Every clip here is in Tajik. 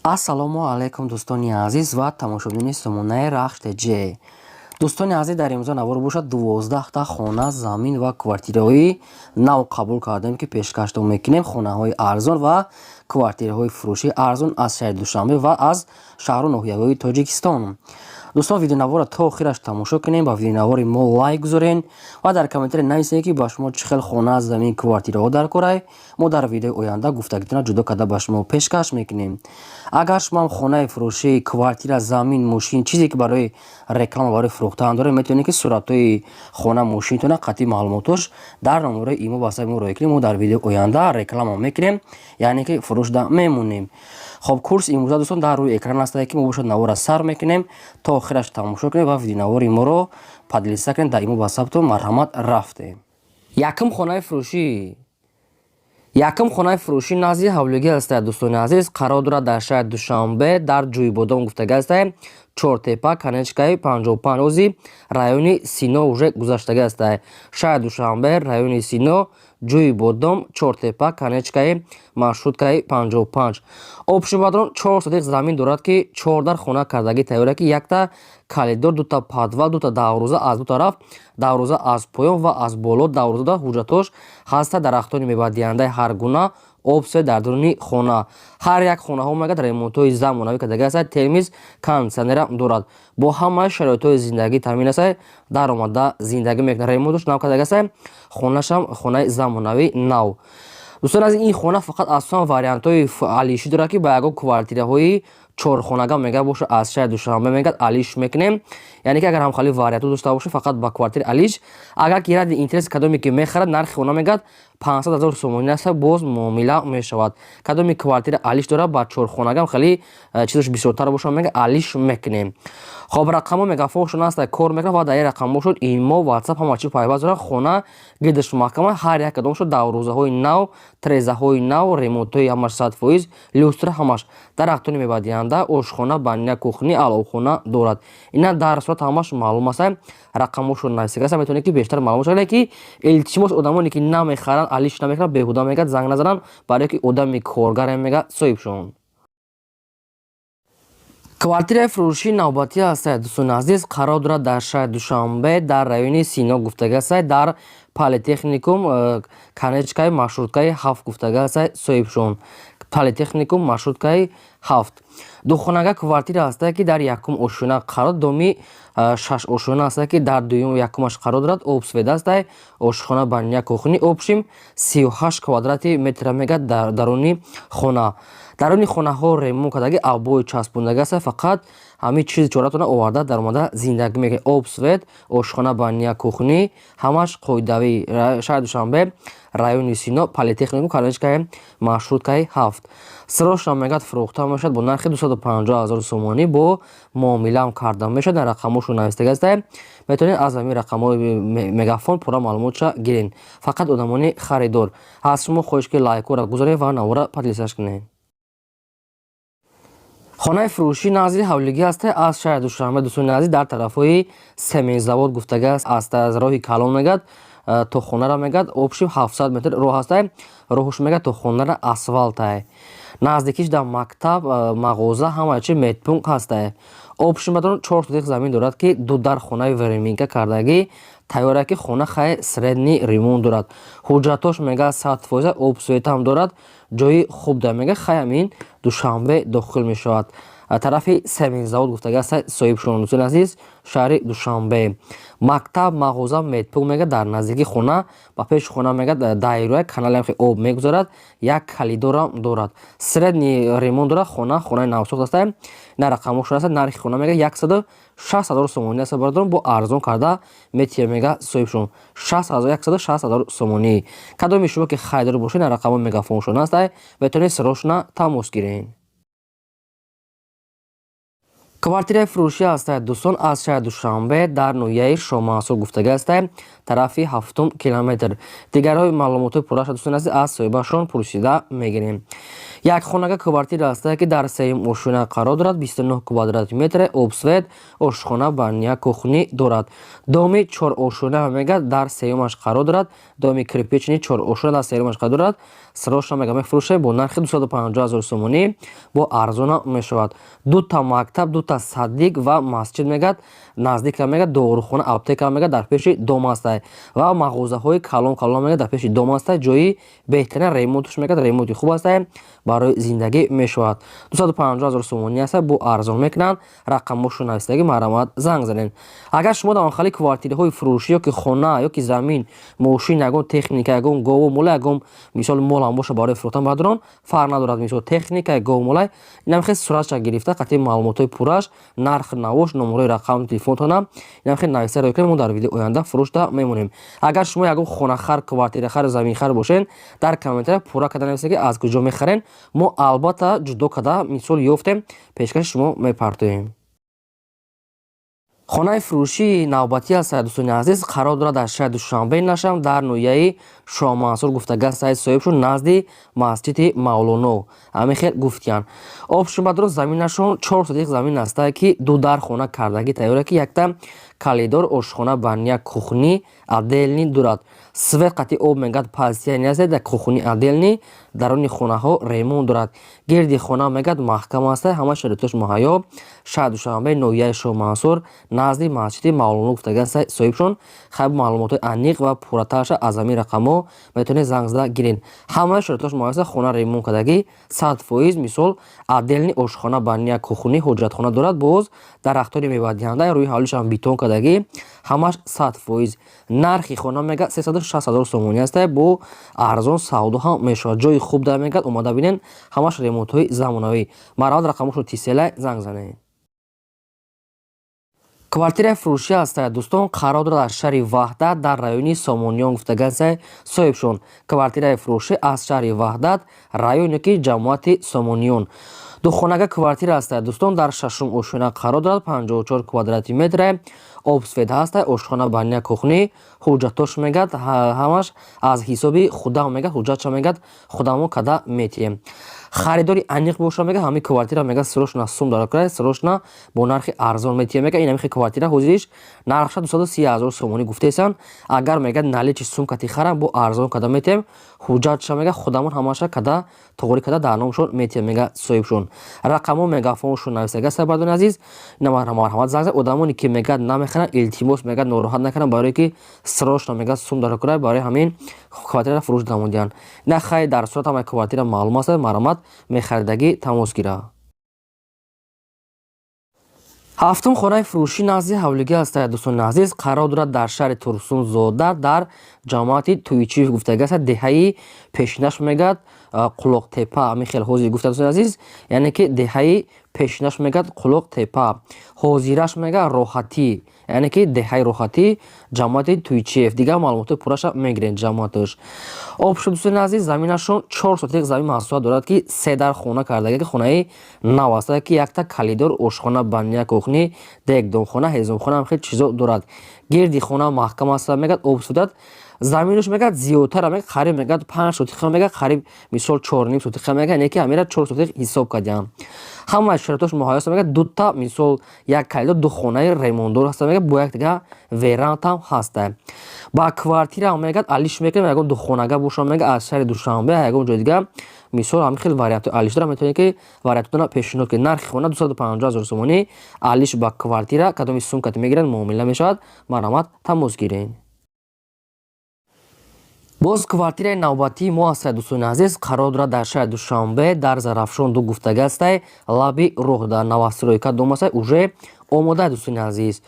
Ассалому алайкум, дӯстони азиз ва тамошобинони сомонаи Рахш ТЖ. Дӯстони азиз, дар имрӯза навор бошад, 12-та хона, замин ва квартираҳои нав қабул кардем, ки пешкаштон мекунем. Хонаҳои арзон ва квартираҳои фурӯшии арзон аз шаҳри Душанбе ва аз шаҳру ноҳияҳои Тоҷикистон. Дӯстон, видеонаворро то охираш тамошо кунем, ба видеонавори мо лайк гузорен ва дар комментария нависед, ки ба шумо чӣ хел хона, замин, квартираҳо дар корай. Мо дар видеои оянда гуфтагитона ҷудо карда ба шумо пешкаш мекунем. Агар шумоам хонаи фурӯшӣ, квартира, замин, мошин, чизе ки барои реклама, барои фурӯхтан доред, метавонед, ки суратҳои хона, мошинтона қатъи маълумотош дар номерои имо, ватсапи мо роя кунед. Мо дар видеои оянда реклама мекунем, яъне ки фурӯшда мемонем. Хоб, курс имрӯза, дӯстон, дар рӯи экран ҳастае, ки мо бошад навора сар мекунем, то охираш тамошо кунед ва видеонавори моро поделиться кунед дар имо, ватсаптон. Марҳамат, рафтем. Якум хонаи фурӯшӣ назди ҳавлигӣ ҳастад, дӯстони азиз, қарор дорад дар шаҳри Душанбе, дар Ҷӯйбодом гуфтага ҳастад, Чортепа, конечкаи 55. Ози райони Сино уже гузаштага ҳастад. Шаҳри Душанбе, райони Сино, Ҷӯйбодом, Чортепа, конечкаи маршруткаи 55. Общий, бародарон, 4 сотих замин дорад, ки чордар хона кардагӣ тайёра, ки якта коридор, дута подвал, дута дарвоза аз ду тараф, дарвоза аз поён ва аз боло дарвоза дорад. Ҳуҷҷатош ҳаста. Дарахтони мевадиҳандаи ҳар гуна, обсе дар дуруни хона. Ҳар як хонаҳо, мегӯяд, ремонтҳои замонавӣ кардагӣ ҳастад, термиз, кондитсионерам дорад, бо ҳамаи шароитҳои зиндагӣ таъмин ҳастад. Даромада зиндагӣ мекунад. Ремонтош нав кардагӣ ҳастад, хонашам хонаи замонавӣ, нав. Дӯстон азиз, ин хона фақат асосан вариантҳои алишӣ дорад, ки ба ягон квартираҳои чорхонага мега боша, аз шаҳри Душанбе, мегӯяд, алиш мекунем. Яъне ки агар ҳамхали вариантҳо дошта боша, фақат ба квартираи алиш. Агар ки ради интерес кадоме ки мехарад, нархи хона, мегӯяд, 500 ҳазор сомонӣ аст, боз муомила мешавад. Кадоме квартира алиш дорад, ба чорхонагам хеле чизош бисёртар боша, мега, алиш мекунем. Хоб, рақамҳо мегафоншон аст, кор мекунад ва дар ин рақамҳошон имо, ватсап, ҳама чи пайваст дорад. Хона гирдаш маҳкама, ҳар як кадомшон дарвозаҳои нав, трезаҳои нав, ремонтҳои ҳамаш 100%, люстра, ҳамаш, дарахтони мевадиҳанда, ошхона, баня, кухня, аловхона дорад. Ина дар сурат ҳамаш маълум аст, рақамҳошон нависида аст, метавонед, ки бештар маълумот шавад. Ки илтимос, одамоне ки намехаранд, алиш намекунанд, беҳуда, мегӯяд, занг назананд, барое ки одами коргаре, мегӯяд, соҳибшон. Квартираи фурӯшии навбатӣ ҳастад, дӯстони азиз, қарор дорад дар шаҳри Душанбе, дар райони Сино гуфтага ҳастад, дар Политехникум, конечкаи маршруткаи 7 гуфтага ҳастад соҳибшон. Политехникум, маршруткаи 7. Духонага квартира ҳастад, ки дар якум ошёна қарор, доми шаш ошёна ҳастад, ки дар дуюм якумаш қарор дорад. Об, свет ҳастад, ошхона, баня, кухня. Общим 38 квадрати метра, мегӯяд, дар даруни хона. Даруни хонаҳо ремонт кардагӣ, обои часпондагӣ аст, фақат ҳамин чизи чоратона оварда, даромада зиндагӣ мекунед. Об, свет, ошхона, баня, кухня, ҳамаш қоидавӣ. Шаҳри Душанбе, райони Сино, Политехникум, конечкаи маршруткаи 7. Срочно, мегӯяд, фурӯхта мешавад бо нархи 250 ҳазор сомонӣ, бо муомилаам карда мешавад. Дар рақамҳошон навистага ҳастад, метавонед аз ҳамин рақамҳои мегафон пурра маълумотша гиред. Фақат одамони харидор. Аз шумо хоҳиш, ки лайкҳоро гузоред ва навора поделиться кунед. Хонаи фурӯшӣ назди ҳавлигӣ ҳаста аз шаҳри Душанбе, дӯстони азиз, дар тарафҳои Семензавод гуфтага аст. Аз роҳи калон, мегӯяд, то хонара, мегӯяд, общим 700 метр роҳ ҳаста. Роҳуш, мегӯяд, то хонара асфалтай. Наздикиш дар мактаб, мағоза, ҳама чи, медпункт ҳастае. Общим, бародарон, 4 сотих замин дорад, ки ду дар хонаи временка кардагӣ тайёра, ки хона хай средний ремонт дорад. Ҳуҷҷатош, мега, 100%, об, светам дорад. Ҷои хуб да, мега, хай ҳамин Душанбе дохил мешавад, тарафи Семензавод гуфтага аст соҳибшон. Дӯстони азиз, шаҳри Душанбе, мактаб, мағоза, медпункт, мега, дар наздикии хона. Ба пеши хона, мега, дайроя канале об мегузарад, як коридорам дорад. Средний ремонт дорад хона, хонаи навсохт аст. На рақамҳошон аст. Нархи хона, мега, 160 ҳазор сомонӣ аст, бародарон, бо арзон карда метиҳад, мега, соҳибшон, 160 ҳазор сомонӣ. Кадоми шумо ки харидор бошед, на рақамҳои мегафоншон аст, метавонед срочно тамос гиред. Квартираи фурӯшӣ ҳастад, дӯстон, аз шаҳри Душанбе дар ноҳияи Шоҳмансур гуфтагӣ ҳастад, тарафи ҳафтум километр. Дигарҳои маълумотҳои пурраша, дӯстони азиз, аз соҳибашон пурсида мегирем. Як хонага квартира ҳастад, ки дар сеюм ошёна қарор дорад, 29 квадрати метр, об, свет, ошхона, баня, кухня дорад. Доми чорошёна мегӯяд, дар сеюмаш қарор дорад. Доми кирпичный чорошёна дар сеюмаш қарор дорад. Срочно мега мефурӯшем бо нархи 250 ҳазор сомонӣ, бо арзона мешавад. Дута мактаб, дута садик ва масҷид мегӯяд наздика мегӯяд, дорухона, аптека мегӯяд дар пеши дом ҳастад ва мағозаҳои калон калон мегӯяд дар пеши дом ҳастад. Ҷои беҳтарин, ремонтш мегӯяд, ремонти хуб ҳастад, барои зиндагӣ мешавад. 250 ҳазор сомонӣ ҳастад, бо арзон мекунанд. Рақамҳошо нависагӣ, марҳамат, занг занед. Агар шумо дар онхали квартираҳои фурӯшӣ ёки хона ёки замин, мошин, ягон техника, ягон гову мола, ягон мисол молам боша барои фурӯхтан, бадрон фарқ надорад, мисол техника, гову молай, инам хел суратша гирифта, қатъи маълумотҳои пурраш, нарх навош, номерои рақами телефонтона инам хел нависа рӯй кунем, мо дар видео оянда фурӯшда мемонем. Агар шумо ягон хонахар, квартирахар, заминхар бошед, дар комментария пурра карда нависа, ки аз куҷо мехарен, мо албатта ҷудо карда, мисол ёфтем, пешкаши шумо мепартоем. Хонаи фурӯшии навбатӣ аст, дӯстони азиз, қарор дорад дар шаҳри Душанбе нашам, дар ноҳияи Шоҳмансур гуфтага саид соҳибшон, назди масҷиди Мавлоно ҳамин хел гуфтиянд. Обшумадро заминашон 4 сотих замин ҳастад, ки ду дар хона кардагӣ тайёра, ки якта коридор, ошхона, баня, кухня отдельный дорад. Свет қатъи об мегӯяд постоянный аст, дар кухня отдельный, даруни хонаҳо ремонт дорад. Гирди хона мегӯяд маҳкам аст, ҳама шароитош муҳайё. Шаҳри Душанбе, ноҳияи Шоҳмансур, назди масҷиди Мавлоно гуфтага соҳибшон. Хайр, маълумотҳои аниқ ва пурратарша аз ҳамин рақамҳо метавонед занг зада гиред. Ҳамаи шароитош муҳайё, хона ремонт кардагӣ 100%, мисол отдельный ошхона, баня, кухня, ҳоҷатхона дорад, боз дарахтони мевадиҳанда, рӯи ҳавлишам бетон кардагӣ, ҳамаш 100%. Нархи хона мегӯяд 360 ҳазор сомонӣ аст, бо арзон савдо ҳам мешавад. Ҷои хуб дар мегӯяд, омада бинед, ҳамаш ремонтҳои замонавӣ. Марҳамат, рақамҳошро тиселай занг занед. Квартираи фурӯшӣ ҳастад, дӯстон, қарор дорад дар шаҳри Ваҳдат, дар райони Сомониён гуфтагасай соҳибшон. Квартираи фурӯшӣ аз шаҳри Ваҳдат, районе ки ҷамоати Сомониён. Духонага квартира ҳастад, дӯстон, дар шашум ошёна қарор дорад, 54 квадрати метре, об, свет ҳастад, ошхона, баня, кухня. Ҳуҷҷатош мегӯяд ҳамаш аз ҳисоби худам мегӯяд, ҳуҷҷатша мегӯяд худамо када метиҳем. Харидори аниқ боша, мегӯяд, ҳамин квартира мегӯяд срочно сум дар срочно бо нархи арзон метиҳем. Мегӯяд, ин ҳамин квартира ҳозириш нархша 230 ҳазор сомонӣ гуфтесанд. Агар мегӯяд наличный сум кати харам, бо арзон када метиҳем. Ҳуҷҷатша мегӯяд худамон ҳамаша када тоғрӣ када дар номшон метиҳем, мегӯяд соҳибшон. Рақамҳо мегафоншон нависага, сарбардони азиз, марҳамат, занг зад. Одамоне ки мегӯяд намехаранд, илтимос, мегӯяд нороҳат накунанд, барое ки срочно мегӯяд сум дар кора, барои ҳамин квартираро фурӯш намудиҳанд. На хай, дар сурат ҳамаи квартира маълум аст, марҳамат, мехаридагӣ тамос гирад. Ҳафтум хонаи фурӯшӣ назди ҳавлигӣ ҳастад, дӯстони азиз, қарор дорад дар шаҳри Турсунзода, дар ҷамоати Туйчиев гуфтагӣ аст. Деҳаи пешинаш мегӯяд Қулоқтепа, ҳамин хел ҳозир гуфта, дӯстони азиз, яъне ки деҳаи пешинаш мегӯяд Қулоқтепа, ҳозираш мегӯяд Роҳатӣ, яъне ки деҳаи Роҳатӣ, ҷамоати Туйчиев. Дигар маълумотҳои пурраша мегиред ҷамоаташ. Обшо, дӯстони азиз, заминашон 4 сотих замин масоҳат дорад, ки се дар хона кардага, ки хонаи нав аст, ки якта коридор, ошхона, баня, кухня, дегдонхона, ҳезумхона, ҳам хел чизо дорад. Гирди хона маҳкам аст, мегӯяд об дорад. Заминаш мегӯяд зиёдтара, мегӯяд қариб мегӯяд 5 сотиха, мегӯяд қариб мисол 4,5 сотиха, мегӯяд не ки ҳамира 4 сотих ҳисоб кардиам. Ҳамаи шароитош муҳайё аст, мегӯяд дута, мисол як коридор, ду хонаи ремонтдор ҳаста, мегӯяд бо якдига верандам ҳаста. Ба квартира мегӯяд алиш мекунем, ягон духонага боша, мегӯяд аз шаҳри Душанбе, ягон ҷои дига, мисол ҳамин хел вариантҳои алиш дора, метавонед ки вариантотона пешниҳод кунед. Нархи хона 250 ҳазор сомонӣ, алиш ба квартира, кадоми сумкате мегиранд, муомила мешавад. Марҳамат, тамос гиред. Боз квартираи навбатии мо ҳастад, дӯстони азиз, қарор дорад дар шаҳри Душанбе, дар Зарафшон ду гуфтага ҳастай, лаби роҳ, дар новостройка дом ҳастай, уже Омода, дӯстони азиз.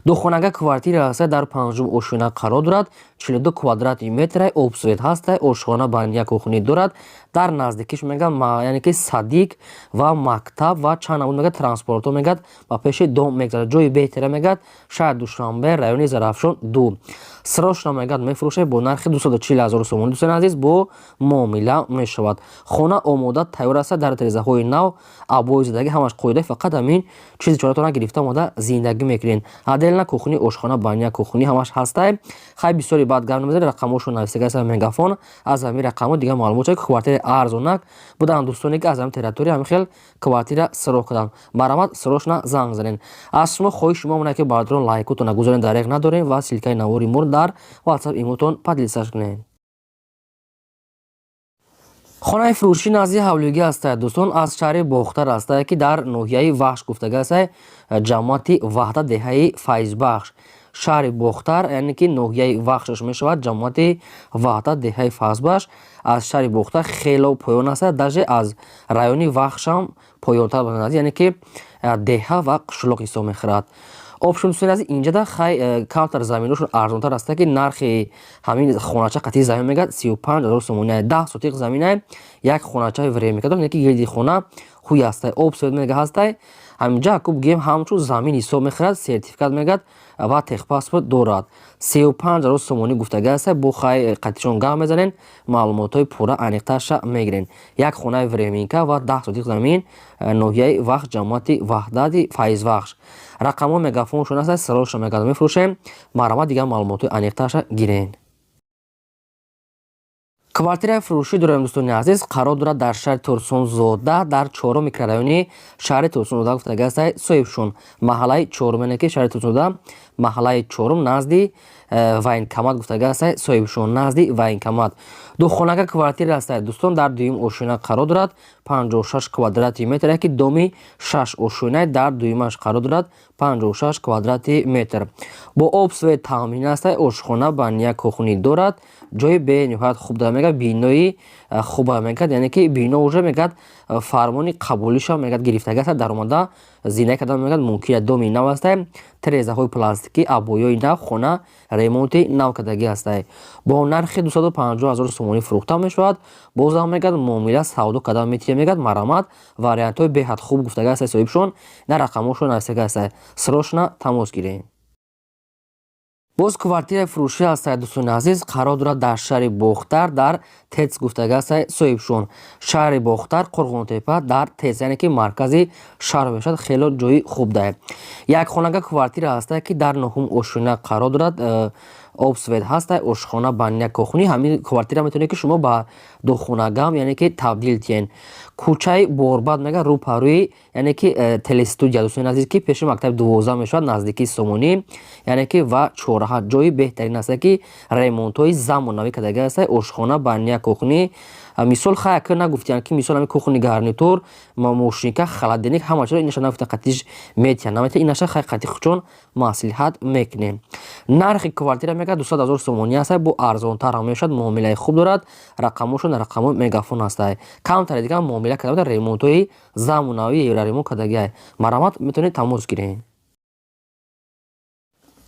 Духонага квартира ҳаста, дар панҷум ошёна қарор дорад, 42 квадрати метра, об, свет ҳаста, ошхона, баня, кухня дорад. Дар наздикиш мегӯяд, яъне ки садик ва мактаб ва чанд намуд мегӯяд транспортҳо мегӯяд ба пеши дом мегзарад. Ҷои беҳтара мегӯяд, шаҳри Душанбе, райони Зарафшон 2. Срочно мегӯяд мефурӯшад бо нархи 240 ҳазор сомонӣ. Дӯстони азиз, бо муомила мешавад. Хона омода, тайёр аста, дар тирезаҳои нав, обои зиндагӣ ҳамаш қоида, фақат ҳамин чизи чоратона гирифта омода зиндагӣ мекунед. Отдельно кухня, ошхона, баня, кухня ҳамаш ҳастай. Хай, бисёри баъд гап намезанед, рақамҳошон нависага аст Мегафон. Аз ҳамин рақамҳо дигар маълумот шавад. Квартираи арзонак буданд, дӯстоне ки аз ҳамин территория ҳамин хел квартира сироғ карданд, марҳамат, срочно занг занед. Аз шумо хоҳиши шумо монад, ки бародарон, лайкотона гузоред, дареғ надорем ва ссылкаи навори моро дар WhatsApp, имотон поделиться кунед. Хонаи фурӯшӣ назди ҳавлигӣ ҳастад, дӯстон, аз шаҳри Бохтар ҳастад, ки дар ноҳияи Вахш гуфтага ҳастад, ҷамоати Ваҳдат, деҳаи Файзбахш. Шаҳри Бохтар, яъне ки ноҳияи Вахшаш мешавад, ҷамоати Ваҳдат, деҳаи Файзбахш. Аз шаҳри Бохтар хело поён ҳастад, даже аз райони Вахшам поёнтар, яъне ки деҳа ва қишлоқ ҳисоб мехӯрад. Общем, дӯстони азиз, инҷада хай камтар заминошон арзонтар аста, ки нархи ҳамин хонача қатъи замин мегӯяд 35 000 сомонӣ. 10 сотиқ заминай, як хоначаи временка дорад, ки гирди хона хуй ҳастай, об, свет мега ҳастай. Ҳаминҷа аку бигӯем, ҳамчун замин ҳисоб мехӯрад, сертификат мегӯяд ва техпаспорт дорад. 35 000 сомонӣ гуфтага ҳастай. Бо хай қатъишон гап мезанен, маълумотҳои пурра, аниқтарша мегирен. Як хонаи временка ва 10 сотиқ замин, ноҳияи Вахш, ҷамоати Ваҳдати, Файзвахш. Рақамҳо Мегафоншон аст, срочно мегӯяд мефурӯшем. Марҳамат, дигар маълумотҳои аниқтарша гирен. Квартираи фурӯшӣ дорем, дӯстони азиз, қарор дорад дар шаҳри Турсунзода, дар чорум микрорайони шаҳри Турсунзода гуфтага ҳастай соҳибшон, маҳаллаи чорум, яъне ки шаҳри Турсунзода, маҳаллаи чорум, назди военкомат гуфтага ҳастай соҳибшон, назди военкомат. Духонага квартира ҳастай, дӯстон, дар дуюм ошёна қарор дорад, 56 квадрати метр, яки доми шаш ошёнай, дар дуюмаш қарор дорад, 56 квадрати метр, бо об, свет таъмин ҳастай, ошхона, баня, кухня дорад. Ҷои бениҳоят хуб дорад, мегӯяд, бинои хуба мегӯяд, яъне ки бино уже мегӯяд фармони қабулиша мегӯяд гирифтага аст, даромада зиндагӣ кардан мегӯяд мумкин аст. Доми нав ҳастай, тирезаҳои пластикӣ, обоёи нав, хона ремонти нав кардагӣ ҳастай. Бо нархи 250 000 сомонӣ фурӯхта мешавад. Бозам мегӯяд муомила, савдо кардан метиҳем мегӯяд. Марҳамат, вариантҳои беҳад хуб гуфтага ҳастай соҳибшон, на рақамҳошон нависага ҳастай, срочно тамос гирем. Боз квартираи фурӯшӣ ҳастай, дӯстони азиз, қарор дорад дар шаҳри Бохтар, дар ТЭЦ гуфтага ҳастай соҳибшон. Шаҳри Бохтар, Қурғонтепа, дар ТЭЦ, яъне ки маркази шаҳр мешавад. Хело ҷои хуб дорад. Якхонага квартира ҳастай, ки дар нуҳум ошёна қарор дорад, об, свет ҳастай, ошхона, баня, кухня. Ҳамин квартира метавонед, ки шумо ба духонагам, яъне ки табдил диҳед. Кӯчаи Борбад мегӯяд, рӯпарӯи, яъне ки телестудия, дӯстони азиз, ки пеши мактаби 12 мешавад, наздикии Сомонӣ, яъне ки ва чорраҳа. Ҷои беҳтарин ҳастай, ки ремонтҳои замонавӣ кардагӣ ҳастай, ошхона, баня, кухня. Мисол, хай, ака нагуфтиянд, ки мисол ҳамин кухонный гарнитур, мошинка, холодильник, ҳама чиро инаша нагуфтиянд, қатиш метиҳанд, наметиҳанд, инаша хай қати хучон маслиҳат мекунем. Нархи квартира мегӯяд 200 000 сомонӣ ҳастай, бо арзонтар ҳам мешавад, муомилаи хуб дорад. Рақамҳошон рақамҳои Мегафон ҳастай. Камтаре дигар муомила карда, ремонтҳои замонавӣ ремонт кардагиай. Марҳамат, метавонед тамос гиред.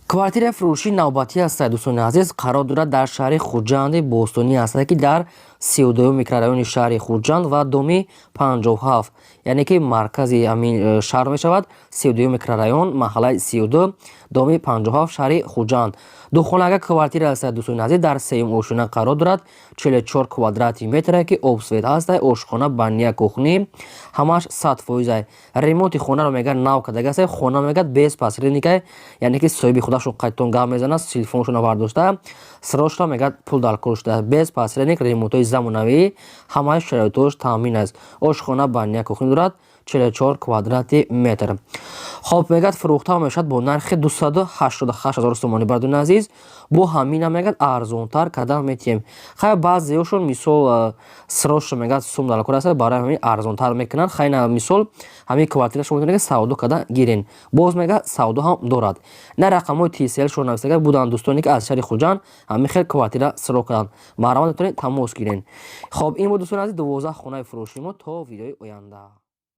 Квартираи фурӯшии навбатӣ ҳастад, дӯстони азиз, қарор дорад дар шаҳри Хуҷанди бостонӣ ҳастад, ки дар 32-юм микрорайони шаҳри Хуҷанд ва доми 57, яъне ки маркази ҳамин шаҳр мешавад. 32-юм микрорайон, маҳаллаи 32, доми 57, шаҳри Хуҷанд. Духонага квартира ҳастад, дӯстони азиз, дар сеюм ошёна қарор дорад, 44 квадрати метре, ки об, свет ҳастай, ошхона, баня, кухня ҳамааш 100%-ай. Ремонти хонаро мегӯяд нав кардага ҳастай. Хона мегӯяд без посредникай, яъне ки соҳиби худашон қайтон гап мезанад, телефоншонро бардошта, срочно мегӯяд пул даркор шуда. Без посредник, ремонтҳои замонавӣ, ҳамаи шароитҳош таъмин аст, ошхона, баня, кухня дорад, 44 квадрати метр. Хоб, мегӯяд фурӯхта мешавад бо нархи 288 000 сомонӣ. Бардони азиз, бо ҳамина мегӯяд арзонтар кардан метиҳем. Хай, баъзеҳошон мисол срочно мегӯяд сум даркор аст, барои ҳамин арзонтар мекунанд. Хай, на, мисол ҳамин квартира шумо метавонед савдо карда гирен. Боз мегӯяд савдо ҳам дорад, на рақамҳои Тселшон нависага буданд. Дӯстоне ки аз шаҳри Хуҷанд ҳамин хел квартира сиро карданд, марҳамат, метавонед тамос гирен. Хоб, ин буд, дӯстони азиз, 12 хонаи фурӯши мо. То видеои оянда.